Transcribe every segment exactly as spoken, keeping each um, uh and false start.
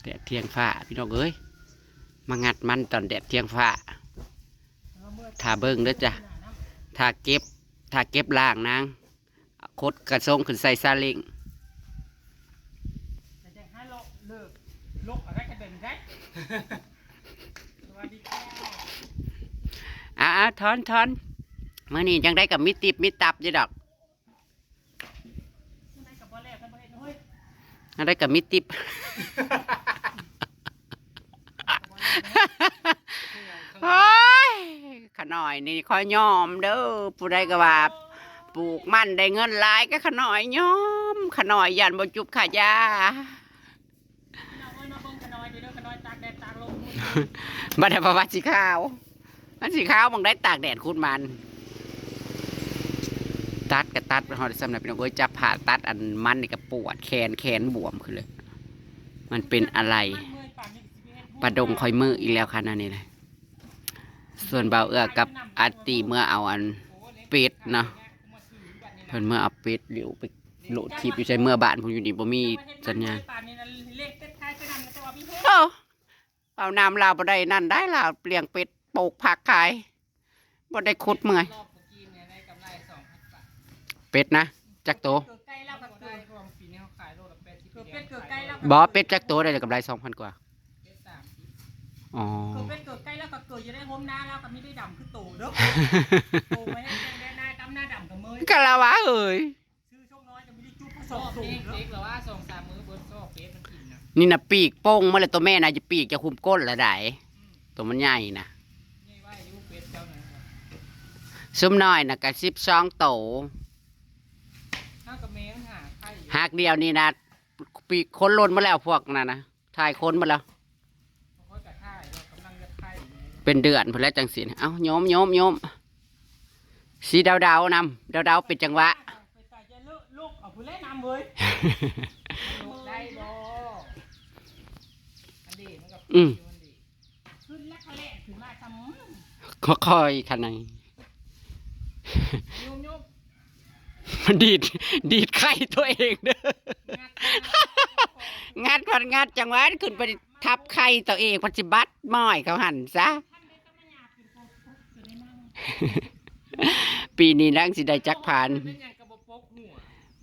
แดดเทียงฟ้าพี่น้องเอ้ย มางัดมันตอนแดดเทียงฟ้า ถ้าเบิ่งเด้อจ้ะ ถ้าเก็บ ถ้าเก็บล้างนาง ขดกระซงขึ้นใส่ซาเล้ง แต่จะให้เราเลิกลกอะไรกันเด่นได้ สวัสดีค่ะ อ่าๆ ถอนๆ มื้อนี้จังได้กับมีติบมีตับอยู่ดอก จังได้กับบ่แล้วกันบ่เฮ็ดเฮ้ย อะไรกับมีติบ โอ้ย ขะน้อยนี่ขอยอมเด้อ ผู้ใดก็ว่า ปลูกมันได้เงินหลายก็ขะน้อยยอม ขะน้อยย่านบ่จุบค่ายา พี่น้องเอ้ย มาเบิ่งขะน้อยเด้อ ขะน้อยตากแดดตากลม บัดนี้ว่าสิขาว มันสิขาวหม่องใดตากแดดขุดมัน ตัดก็ตัดไปฮอดส่ำนั้นพี่น้องเอ้ย จับผ้าตัดอันมันนี่ก็ปวดแขน แขนบวมขึ้นเลย มันเป็นอะไร ปะดงคอยมืออีกแล้วค่ะนั่นนี่แหละ ส่วนบ่าวเอื้อกับอาร์ตี้เมื่อเอาอันเป็ดเนาะ เพิ่นเมื่อเอาเป็ด เดี๋ยวไปโหลดคลิปอยู่ใส่เมื่อบ้านพุ้น อยู่นี่บ่มีสัญญาณ เออ เอาน้ำลาวบ่ได้นั่นได้ ลาวเลี้ยงเป็ดปลูกผักขาย บ่ได้ขุดเมื่อย รอบเมื่อกี้เนี่ยได้กำไรสองพันบาท เป็ดนะ จักโต เกิดใกล้แล้วก็เกิด เพราะว่าปีนี้เขาขายโลละแปดสิบ เกิดเป็ดเกิดไก่แล้วก็ บ่ เป็ดจักโตได้กำไรสองพันกว่า เป็ดสามสิบ อ๋อ เกิดเป็ดเกิดไก่แล้วก็เกิดอยู่ในโฮมนาแล้วก็มีได้ดำคือโตเด้อ โตมาให้แดงแดงหน้าดำหน้าดำกับเมย กะละวะเอ้ย ซื้อช่วงน้อยจะไม่ได้จุ๊บผส ซอ ม ก สูง เอง เด้อ เล็กหรือว่าสองสามมื้อเบิดซอกเป็ดมันกินนะ นี่นะปีกโป่งมาแล้ว ตัวแม่น่าจะปีกจะคุมก้นละได้ อืม ตัวมันใหญ่นะ นี่ว่าอายุเป็ดเจ้านั้นน่ะ ซุมน้อยน่ะก็สิบสองโต ถ้ากับแม่มันหาไข่อยู่ หากเดียวนี่นะ ปีกคนล้นมาแล้วพวกนั้นนะ ถ่ายคนมาแล้ว เขาก็ถ่ายแล้วกำลังจะไข่อยู่ เป็นเดือนพุ้นแล้วจังสิ เอ้า โยม โยม โยม สีดาวๆนำ ดาวๆเป็นจังหวะ ไปใส่จะเลอะโลกเอาพุ้นแล้วนำเว้ย โลกได้บ่ อันเดียวมันก็ อืม อันเดียว ขึ้นแล้วก็แล่นขึ้นมาซ้ำ ค่อยๆขะน้อย โยมโยม มันดีด ดีดไข่ตัวเองเด้อ งัด งัดพันงัดจังหวะ ขึ้นไปทับไข่ตัวเอง พันสิบัดม้อยเขาหั่นซะ ปีนี้นางสิได้จักพัน เป็นหยังกะบ่ปกหัว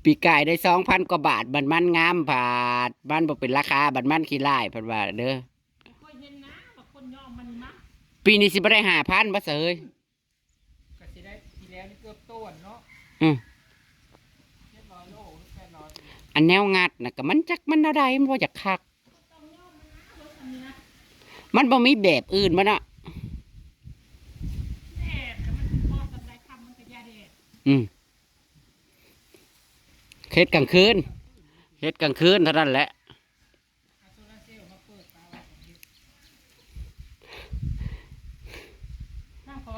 ปีกายได้สองพันกว่าบาท บัดมันงาม บาดมันบ่เป็นราคา บัดมันขี้ร้าย เพิ่นว่าเด้อ บ่เคยเห็นนะ ว่าคนยอมมันนี่นะ ปีนี้สิบ่ได้ห้าพันบ่เสย ก็สิได้ ปีแล้วนี่เกือบโตนเนาะ อืม เจ็ดร้อยโล แปดร้อย อันแนวงัดน่ะ ก็มันจักมันแนวใด มันบ่อยากคัก มันบ่มีแบบอื่นบ่เนาะ แดดก็มันพอสำหรับค่ำมันก็อย่าแดด อืม เฮ็ดกลางคืน เฮ็ดกลางคืนเท่านั้นแหละ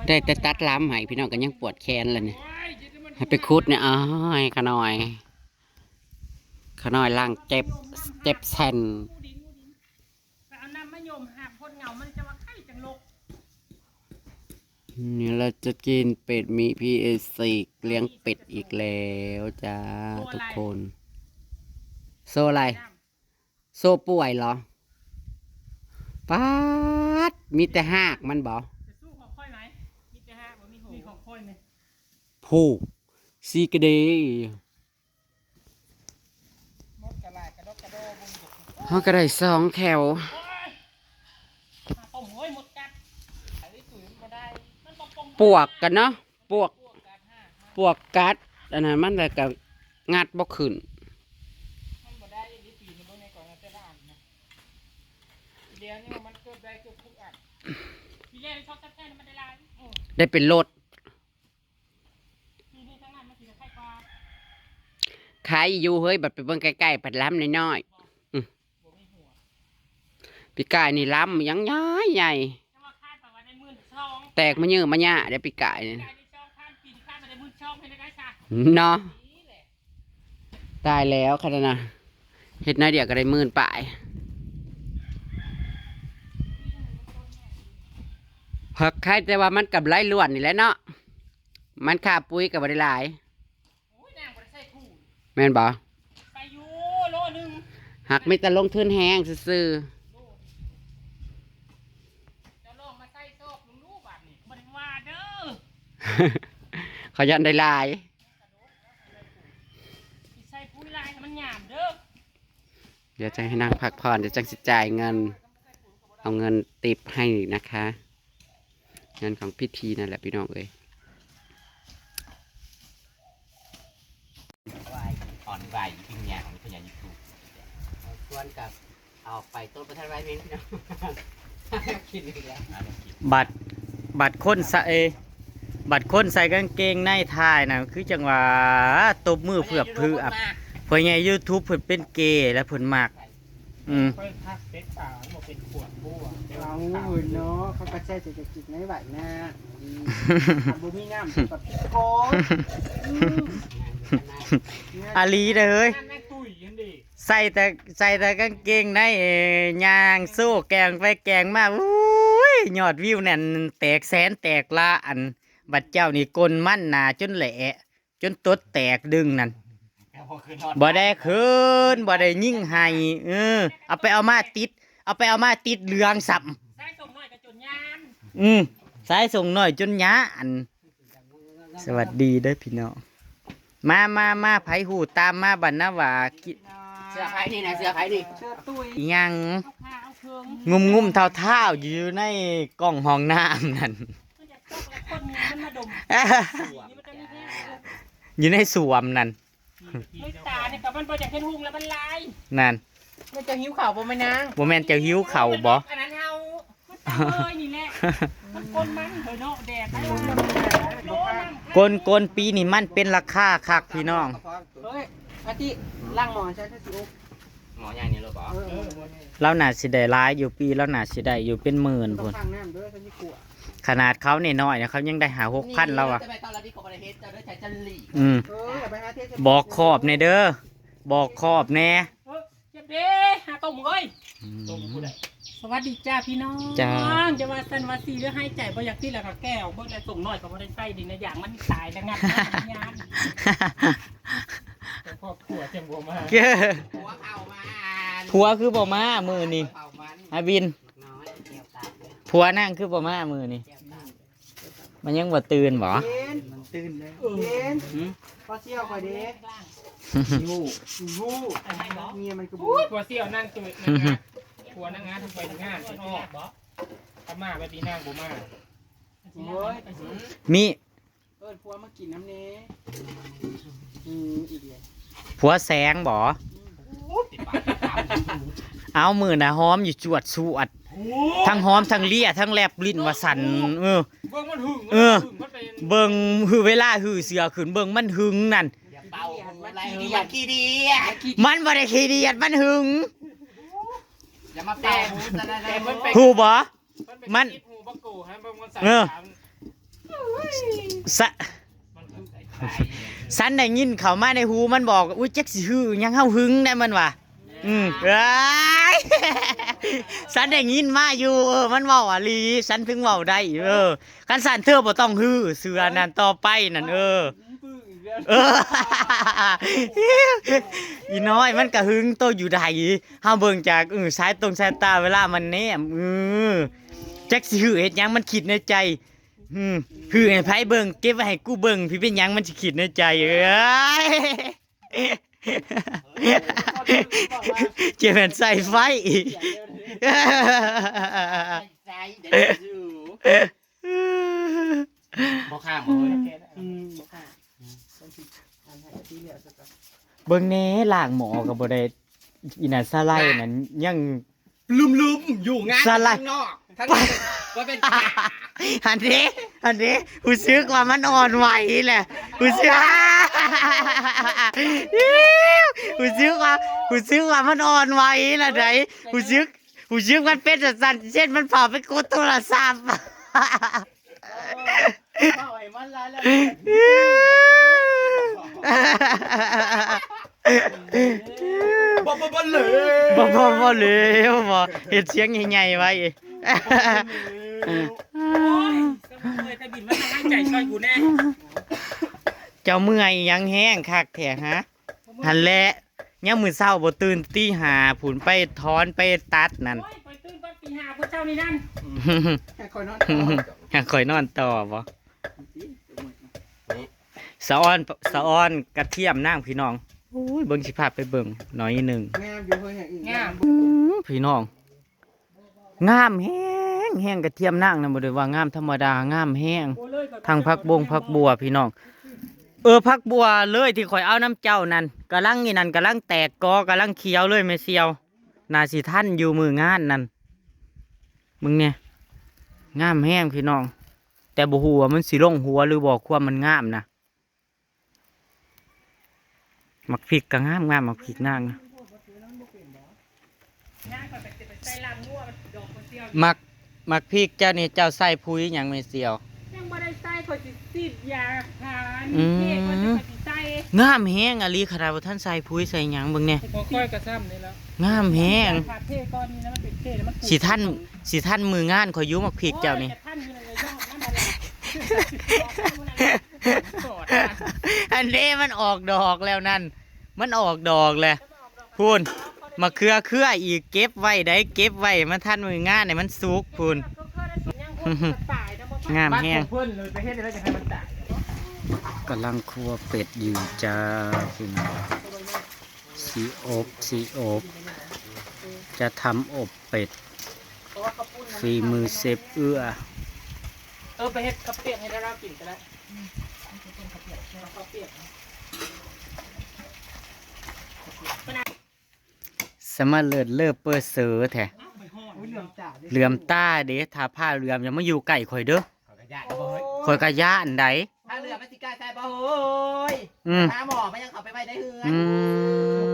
ได้แต่ตัดลำให้พี่น้องก็ยังปวดแขนแล้วนี่ ให้ไปขุดเนี่ย อ้าย ขะน้อย ขะน้อยล่างเจ็บ เจ็บแซน ไปเอาน้ำมะยมหาพ่นเงามันจะว่าไข้จังลก นี่เราจะกินเป็ด มีพีเอซี เลี้ยงเป็ดอีกแล้วจ้า โซ่อะไร ทุกคน โซ่อะไร น้ำ โซ่ป่วยเหรอ ป๊าด มีแต่หากมันบ่ จะสู้ของค่อยไหม มีแต่หากบ่มีหัว มีของค่อยไหม ผูก ซีกระเด มดกะลายกระดกกระโดบุญ เฮาก็ได้สองแถว โอ้ย หาต้มโอ้ย มดกัด ไอ้ตุ้ยมันบ่ได้ มันบ่ปง ปวกกันเนาะ ปวก ปวกกัดหา ปวกกัด อันนั้นมันแล้วก็งัดบ่ขึ้น มันบ่ได้อีหลี ปีนี้เบิ่งในกล่องแต่ละอันนะ เดี๋ยวนี้มันเกือบได้เกือบทุกอัน ทีแรกชอบแท้ๆมันได้หลาย อืม ได้เป็นรถ ปีนี้ทั้งนั้นมันสิได้ไข่กว่า ขายอยู่เฮ้ย บัดไปเบิ่งใกล้ๆ ผัดล้ำน้อยๆ อืม บ่มีหัว ปีกายนี่ล้ำยังใหญ่ใหญ่ แต่ว่าคาดไปว่าได้หมื่นสอง แตกมาเยอะมาหยะเด้ปีกายนี่ ปีกายได้สองพัน ปีนี้คาดไปได้หมื่นสอง ให้ได้ได้ซะ เนาะ นี่แหละ ตายแล้วขนาดนะ เฮ็ดน้อยเดียวก็ได้หมื่นปลาย หักไข่แต่ว่ามันกำไรล้วนนี่แหละเนาะ มันค่าปุ๋ยก็บ่ได้หลาย โอ้ย นางบ่ได้ใส่ปุ๋ย แม่นบ่ ใส่อยู่โลหนึ่ง หักมีแต่ลงทุนแฮงซื่อๆ เขาย่านได้หลาย สิใส่ปุ๋ยลายให้มันงามเด้อ เดี๋ยวจะให้นางพักผ่อน เดี๋ยวจังสิจ่ายเงิน เอาเงินติปให้นะคะ เงินของพิธีนั่นแหละพี่น้องเอ้ย อ่อนไหวอีกอย่างนี้ขยันยูทูบ ชวนกับออกไปต้นประทัดไว้เม้นพี่น้อง กินอีกแล้ว บัด บัดคนใส่ บัดคนใส่กางเกงในถ่ายนะ คือจังหวะตบมือเพื่อเพื่อ พ่อใหญ่ยูทูบเพิ่นเป็นเกย์แล้วเพิ่นมัก อืม ค่อยทักเฟซสาวมันบอกเป็นขวดบัวแต่ว่า เอา มันขาว เนาะ เขาก็ใช้เศรษฐกิจไม่ไหวนะ อืม บ่มีน้ำกับพี่โก้ อืม อาลีเด้อเฮ้ย นั่นแม่ตุ้ยยันดี ใส่แต่ ใส่แต่กางเกงใน เอ่อ ย่างโซ่แกงไปแกงมา อุ้ย ยอดวิวแน่นแตกแสนแตกล้าน บัดเจ้านี่กลนมันหนาจนแหละ จนตดแตกดึงนั่น บ่ได้คืน บ่ได้ยิงให้ เออ เอาไปเอามาติด เอาไปเอามาติดเหลืองซ้ำ สายส่งน้อยก็จนยาน อืม สายส่งน้อยจนยาน สวัสดีเด้อพี่น้อง มา มา มา ไผฮู้ตามมาบัดนะว่ากิ เสื้อไผนี่นะ เสื้อไผนี่ ยัง เอาผ้าเอาเคิง งุ่มๆเท้าๆอยู่ในกล่องห้องน้ำนั่น มันจะตกแล้วคนหนึ่งมันมาดม นี่มันจะมีแค่ อยู่ในสวมนั่น เฮ้ย ตาเนี่ยกับมันบ่อยากเห็นหุงแล้วมันลาย นั่น มันจะหิวเข่าบ่แม่นาง บ่แม่นจะหิวเข่าบ่ อันนั้นเฮา มันตาเอ้ยนี่แหละ มันคนมันเถอะเนาะ แดดมันร้อน กลน กลนปีนี่มันเป็นราคาคักพี่น้อง เฮ้ย อาทิล้างหม้อใช่ไหมสิโอ๊ค หม้อใหญ่นี่เลยบ่ เออ เออ หม้อใหญ่ ลาวน่าสิได้หลายอยู่ ปีลาวน่าสิได้อยู่เป็นหมื่น ต้อง พุ้น ข้างน้ำเด้อ ฉันสิขั่ว ขนาดเขานี่น้อยนะ เขายังได้ห้าหกพันแล้วอะ จะไปตอนละที่เขาบ่ได้เฮ็ด เจ้าเด้อ ใช้จันหลี อืม เออ อย่าไปหาเทศ บอกขอบแน่เด้อ บอกขอบแน่ เออ เจ็บเด้ หาต้มเอ้ย อืม ต้มผู้ใด สวัสดีจ้าพี่น้อง จ้า จะว่าสันว่าสีหรือให้ใจบ่อยากที่ละกับแก้ว เบิ่งแล้วส่งน้อยก็บ่ได้ใส่ดินนะ อย่างมันตายแล้วงัดมันยาน แต่ครอบครัวจังบ่มา ผัวเผามา ผัวคือบ่มามื้อนี้ เผามัน อาบิน น้อยแก้วตาเลย ผัวนางคือบ่มามื้อนี้ แก้วตา มันยังบ่ตื่นบ่ เย็น มันตื่นแล้ว เย็น หืม พอเสี่ยวคอยเด้ ยู ยู เมียมันคือ อุ้ย ผัวเสี่ยวนั่งตื่นนั่งงาน ผัวนั่งงานทำไปถึงงานออกบ่ ถ้ามาแบบนี้นางบ่มา โอ้ย มี เอิ้นผัวมากินน้ำเน่ อืม อีกเลย ผัวแสงบ่ อืม เอามื้อน่ะหอมอยู่จวดสวด ทั้งหอมทั้งเลียทั้งแลบลิ้นว่าสั่น เออ เบิ่งมันหึง เออ มันหึงมันเป็น เบิ่งหื้อเวลาหื้อเสื้อขึ้น เบิ่งมันหึงนั่น อย่าเป่าหูอะไร มันขี้เดียด มันขี้เดียด มันบ่ได้ขี้เดียด มันหึง อย่ามาเป่าหูซะนะ แต่มันเป็น ฮู้บ่ มัน มันติดหูบักโก้ฮะ มันใส่ เออ สาม สะ มันคือใส่ สันได้ยินเข้ามาในหูมันบอก "อุ๊ย จักสิหื้อหยัง เฮาหึงได้" มันว่า อืม เอ้ย สันได้ยินมาอยู่ เออ มันเว้าอะลี สันถึงเว้าได้ เออ คันสันเธอบ่ต้องหื้อเสื้อนั่นต่อไปนั่น เออ เออ อีน้อยมันก็หึงโตอยู่ใด เฮาเบิ่งจาก เออ สายตรงสายตาเวลามันแนม เออ จักสิหื้อเฮ็ดหยัง มันคิดในใจ อืม หื้อให้ไผเบิ่ง เก็บไว้ให้กูเบิ่ง พี่เป็นหยัง มันสิคิดในใจ เอ้ย เจแมนใส่ไฟอีก ใส่เดี๋ยวอยู่ บ่ข้ามบ่เว้ย อืม บ่ข้าม เบิ่งแหน่ ล้างหม้อก็บ่ได้ อีน่ะสไลด์นั่นยัง ลืมๆ อยู่งาน สไลด์ ข้างนอก ทั้งนั้นว่าเป็น หันเด้ หันเด้ รู้สึกว่ามันอ่อนไหวแหละ รู้สึก รู้สึกว่า รู้สึกว่ามันอ่อนไหวแหละได๋ รู้สึก รู้สึกมันเป็นสั่นๆ เช่นมันเผาไปกดโทรศัพท์ เว้าให้มันหลายแล้ว บ่ บ่ บ่เลย บ่ บ่ บ่เลย บ่ เฮ็ดเสียงใหญ่ๆ ไว้ โอ้ย เมื่อยแต่บินมาทางใจช่วยกูแน่ เจ้าเมื่อยหยังแฮงคักแท้ฮะ หั้นแหละ ยามมื้อเช้าบ่ตื่นตีห้าพู้นไปถอนไปตัดนั่น โอ้ย ไปตื่นตอนตีห้าเมื่อเช้านี่นั่น ให้ข้อยนอนต่อ ให้ข้อยนอนต่อบ่ สะออน สะออนกระเทียมนางพี่น้อง อุ้ย เบิ่งสิพาไปเบิ่งหน่อยหนึ่ง งามอยู่เฮ้ย งาม อืม พี่น้อง งามแฮงแฮง กระเทียมนางนะ บ่ได้ว่างามธรรมดา งามแฮง ทั้งผักบงผักบัวพี่น้อง เออ ผักบัวเลยที่ข่อยเอาน้ำเจ้านั่น กำลังนี่นั่น กำลังแตกกอกำลังเขียวเลยแม่เสี่ยว น่าสิทันอยู่มื้องานนั่น มึงเนี่ย งามแฮงพี่น้อง แต่บ่ฮู้ว่ามันสิลงหัวหรือบ่ ความมันงามนะ หมากพริกก็งามงาม หมากพริกนางนะ หมาก หมากพริกเจ้านี่เจ้าใส่ปุ๋ยหยังแม่เสี่ยว ยังบ่ได้ใส่ ข้อยสิฉีดยาฆ่า อืม เพี้ยก่อน จั่งข้อยสิใส่ งามแฮงอะลี ขนาดบ่ทันใส่ปุ๋ยใส่หยัง เบิ่งแน่ บ่ค่อยกระซ่ำนี่แล้ว งามแฮง ยาฆ่าเพี้ยก่อนนี่นะ มันเป็นเพี้ยแล้วมัน สิทัน สิทันมื้องานข่อยอยู่ หมากพริกเจ้านี่ โอ้ย จะทันอยู่แล้ว ยอดมันอะไร อันนี้มันออกดอกแล้วนั่น มันออกดอกแล้ว พู้น มะเขือเครืออีก เก็บไว้ได้ เก็บไว้มาทันมื้องานให้มันสุกพู้น งามแฮง บ้านของเพิ่นเลย ไปเฮ็ดอะไรจะให้มันตาย กำลังคั่วเป็ดอยู่จ้าพี่น้อง สิอบ สิอบ จะทำอบเป็ด ฝีมือเชฟเอื้อ เออ ไปเฮ็ดข้าวเปียกให้ดารากินก็ได้ ข้าวเปียก สมาเลิศเลิศเปอร์เซอร์แท้ เหลื่อมตาเด้ ถ้าผ้าเหลื่อมอย่ามาอยู่ใกล้ข่อยเด้อ ข่อยกะย้านได้ ผ้าเหลื่อมมันสิกล้าใส่บ่เฮ้ย อืม หาหมอมันยังเข้าไปไว้ในเฮือน อืม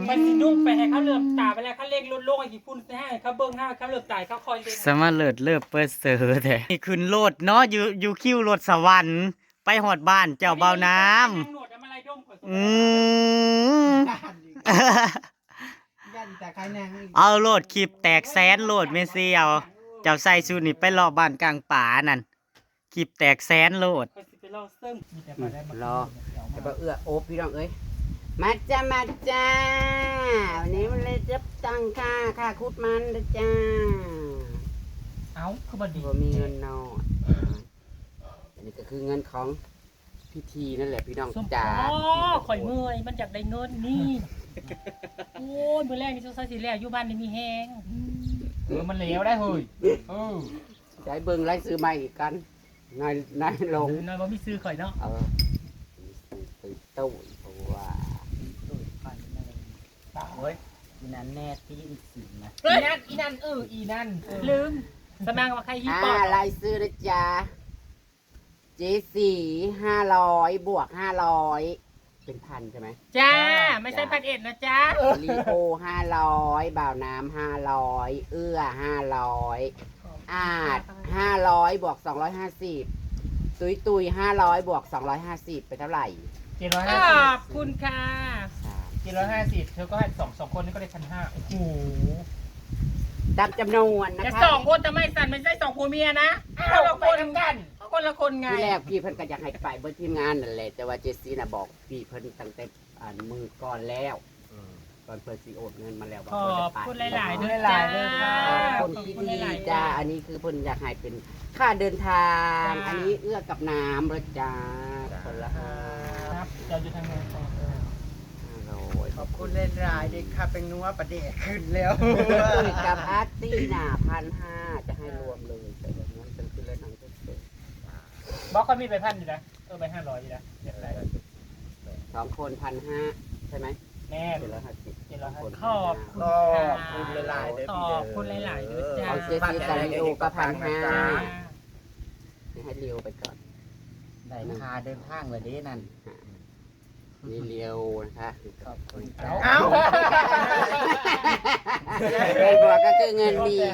มันสินุ่งไปให้เขาเหลื่อมตาไปแล้ว เขาเล็กลดลงไอ้ขี้ฝุ่นใส่ให้เขาเบิ่งให้เขาเหลื่อมตาเขาคอยเล็ก สมาเลิศเลิศเปอร์เซอร์แท้ นี่ขึ้นรถเนาะ อยู่ อยู่คิวรถสวรรค์ ไปฮอดบ้านเจ้าบ่าวน้ำ นั่งหนวดเอามาไล่ดมข่อย อืม ย่านแต่ใครแนงอีก เอาโลด คลิปแตกแสนโลดแม่เสี่ยว เจ้าใส่ชุดนี่ไปเลาะบ้านกลางป่านั่น คลิปแตกแสนโลด ข่อยสิไปลองเซิ่ง รอ แต่บ่เอื้ออบพี่น้องเอ้ย มาจ้า มาจ้า วันนี้มันเลยจะตังค่า ค่าขุดมันเด้อจ้า เอ้า คือบ่ดี บ่มีเงินนอน อันนี้ก็คือเงินของพิธีนั่นแหละพี่น้องจ๋า อ๋อ ข่อยเมื่อย มันอยากได้เงินนี่ โอ้ย มื้อแรกนี่สงสัยสิแล้ว อยู่บ้านนี่มีแฮง เออ มันแล้วได้เฮ้ย เออ ใช้เบิ่งรายชื่อใหม่อีกกัน นาย นายหลง นายบ่มีชื่อข่อยเนาะ เออ มีชื่อตุ้ยเพราะว่า โอ้ย อีนั้นแน่ที่อีสิงนะ อีนั่น อีนั่น เออ อีนั่น เออ ลืม สมัครว่าใครฮี อ่า ปอด รายชื่อนะจ๊ะ เจสี ห้าร้อย บวก ห้าร้อย เป็นพันใช่ไหม จ้า ไม่ใช่ จ้า พันเอ็ดนะจ๊ะ ลีโอ ห้าร้อย บ่าวน้ำ ห้าร้อย เอื้อ ห้าร้อย อาด ห้าร้อย บวก สองร้อยห้าสิบ ตุยตุย ห้าร้อย บวก สองร้อยห้าสิบ เป็นเท่าไหร่ เจ็ดร้อยห้าสิบ ขอบคุณค่ะ สาม เจ็ดร้อยห้าสิบ เธอก็ให้สอง สองคนนี่ก็ได้พันห้า โอ้โห ตามจำนวนนะคะ แต่สองคนทำไมสั่น ไม่ใช่สองผัวเมียนะ อ้าว คนละคน ไปนำกัน เขาคนละคนไง ที่แรกพี่เพิ่นก็อยากให้ไปเบิดทีมงานนั่นแหละ แต่ว่าเจสซี่น่ะบอกพี่เพิ่นตั้งแต่อันมื้อก่อนแล้ว อืม ก่อนเพิ่นสิโอนเงินมาแล้วว่า ขอบคุณ บ่ได้ไป หลายๆ เด้อจ้า ขอบคุณหลายๆ เด้อค่ะ ขอบคุณพี่ดีจ้า อันนี้คือเพิ่นอยากให้เป็นค่าเดินทาง จ้า อันนี้เอื้อกับน้ำเด้อจ้า จ้า คนละห้า ครับ เจ้าอยู่ทางไหน ห้าร้อย ขอบคุณหลายๆ เด้อค่ะ เป็นนัวประเดกขึ้นแล้ว กับอาร์ตี้น่ะ พันห้า จะให้รวมเลย แต่อย่างนั้นเป็นคือละหนังก็เสร็จ บอกเขามีใบพันอยู่นะ เออ ใบห้าร้อยอยู่นะ อยากได้ สองคน พันห้า ใช่ไหม แม่น เจ็ดร้อยห้าสิบ เจ็ดร้อยห้าสิบ สองคน ขอบคุณ ขอบคุณหลายๆ เด้อ ขอบคุณหลายๆ เด้อจ้า เอาเจสซี่กับลีโอก็ พันห้า จ้า ให้ลีโอไปก่อน ได้ค่าเดินทางเลยเด้นั่น มีเลียวนะคะ ขอบคุณครับ เอ้า เงินผัวก็คือเงินเมีย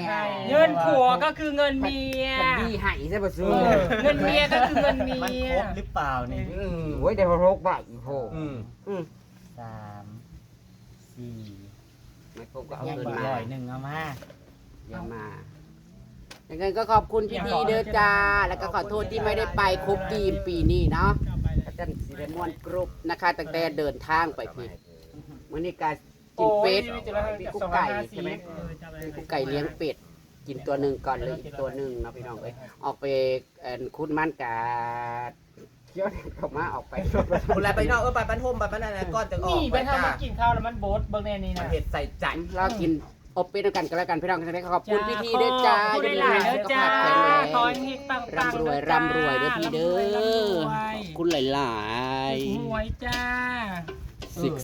เงินผัวก็คือเงินเมีย มันมีให้ใช่ปะซู เออ เงินเมียก็คือเงินเมีย มันครบหรือเปล่านี่ อืม โอ้ย ได้หกบาทอีกโห อืม อืม สาม สี่ ไม่ครบก็เอา ยัง เงิน อีก มา ร้อยหนึ่งเอามา เดี๋ยวมา ยังไงก็ขอบคุณพี่ดีเด้อจ้า แล้วก็ขอโทษที่ไม่ได้ไปครบทีมปีนี้เนาะ ก็จังสิได้ม่วนกรุ๊ปนะคะ ตั้งแต่เดินทางไปพี่ มื้อนี้ก็กินเป็ด โอ้ย มีกุ๊กไก่ใช่ไหม มีกุ๊กไก่เลี้ยงเป็ด กินตัวหนึ่งก่อนเลย อีกตัวหนึ่งเนาะพี่น้องเอ้ย ออกไป เอิ่น ขุดมันกะ เดี๋ยวเขามาออกไป คนละไปนอกเออไปบ้านโฮมไปบ้านนั่นนะก่อนจะออก นี่ไปทำมากินข้าวแล้วมันโบดเบิ่งแน่นี่ มัน นะ เห็ดใส่ใจ รอกินอบเป็ดนำกันก็แล้วกันพี่น้องจะได้ขอบคุณ จ้า พี่ๆด้วยจ้า ขอบคุณหลายๆเด้อจ้า สุขภาพแข็งแรง ขอให้เฮงปังๆ ร่ำรวย เด้อจ้า ร่ำรวยเด้อพี่เด้อ ร่ำรวย ขอบคุณหลาย ถูกหวยจ้า ๆ เออ Six